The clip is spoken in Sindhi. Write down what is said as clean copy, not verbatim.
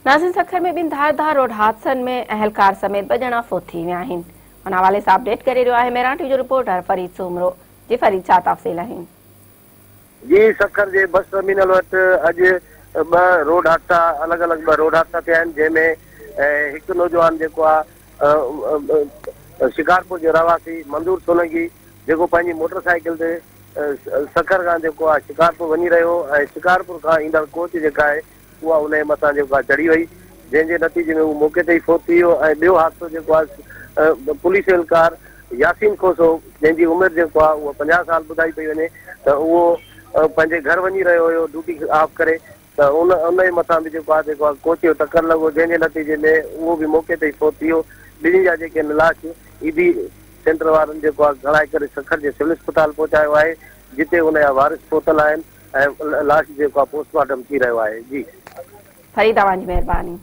ناظرين سکر ۾ ٻن ڌار ڌار روڊ حادثن ۾ اهلڪار سميت ٻه ڄڻا فوت ٿي ويا آهن. ان حوالي سان اپڊيٽ ڪري رهيو آهي مهراڻ ٽي وي جو رپورٽر فريد سومرو. جي فريد ڇا تفصيل آهن. جي سکر جي بس ٽرمينل وٽ اڄ ٻه روڊ حادثا الڳ الڳ ٻه روڊ حادثا ٿيا آهن جنهن ۾ هڪ نوجوان جيڪو آهي شڪارپور جو رهواسي منظور سولنگي جيڪو پنهنجي موٽر سائيڪل تي سکر کان جيڪو آهي شڪارپور وڃي رهيو هو ۽ شڪارپور کان ايندڙ ڪوچ جيڪا آهي اها ان جي مٿان جيڪو آهي چڙهي وئي جنهن جي نتيجي ۾ هو موقعي تي ئي فوت ٿي ويو ۽ ٻيو حادثو جيڪو آهي پوليس اهلڪار ياسين کوسو جنهن جي عمر جيڪو آهي اها 50 سال ٻڌائي پئي وڃي ته اهو پنهنجي گهر وڃي رهيو هيو ڊيوٽي آف ڪري ته ان ان جي مٿان به جيڪو آهي جيڪو آهي ڪوچ جو ٽڪر لڳو جنهن جي نتيجي ۾ اهو به موقعي تي ئي فوت ٿي ويو ٻنهي جا جيڪي آهن لاش ايڌي سينٽر وارن جيڪو آهي کڻائي ڪري سکر جي سول اسپتال پهچايو آهي جتي ان جا وارث پهتل آهن ۽ لاش جيڪو آهي پوسٽ مارٽم ٿي رهيو آهي جي. فريد اوهان جي مهرباني.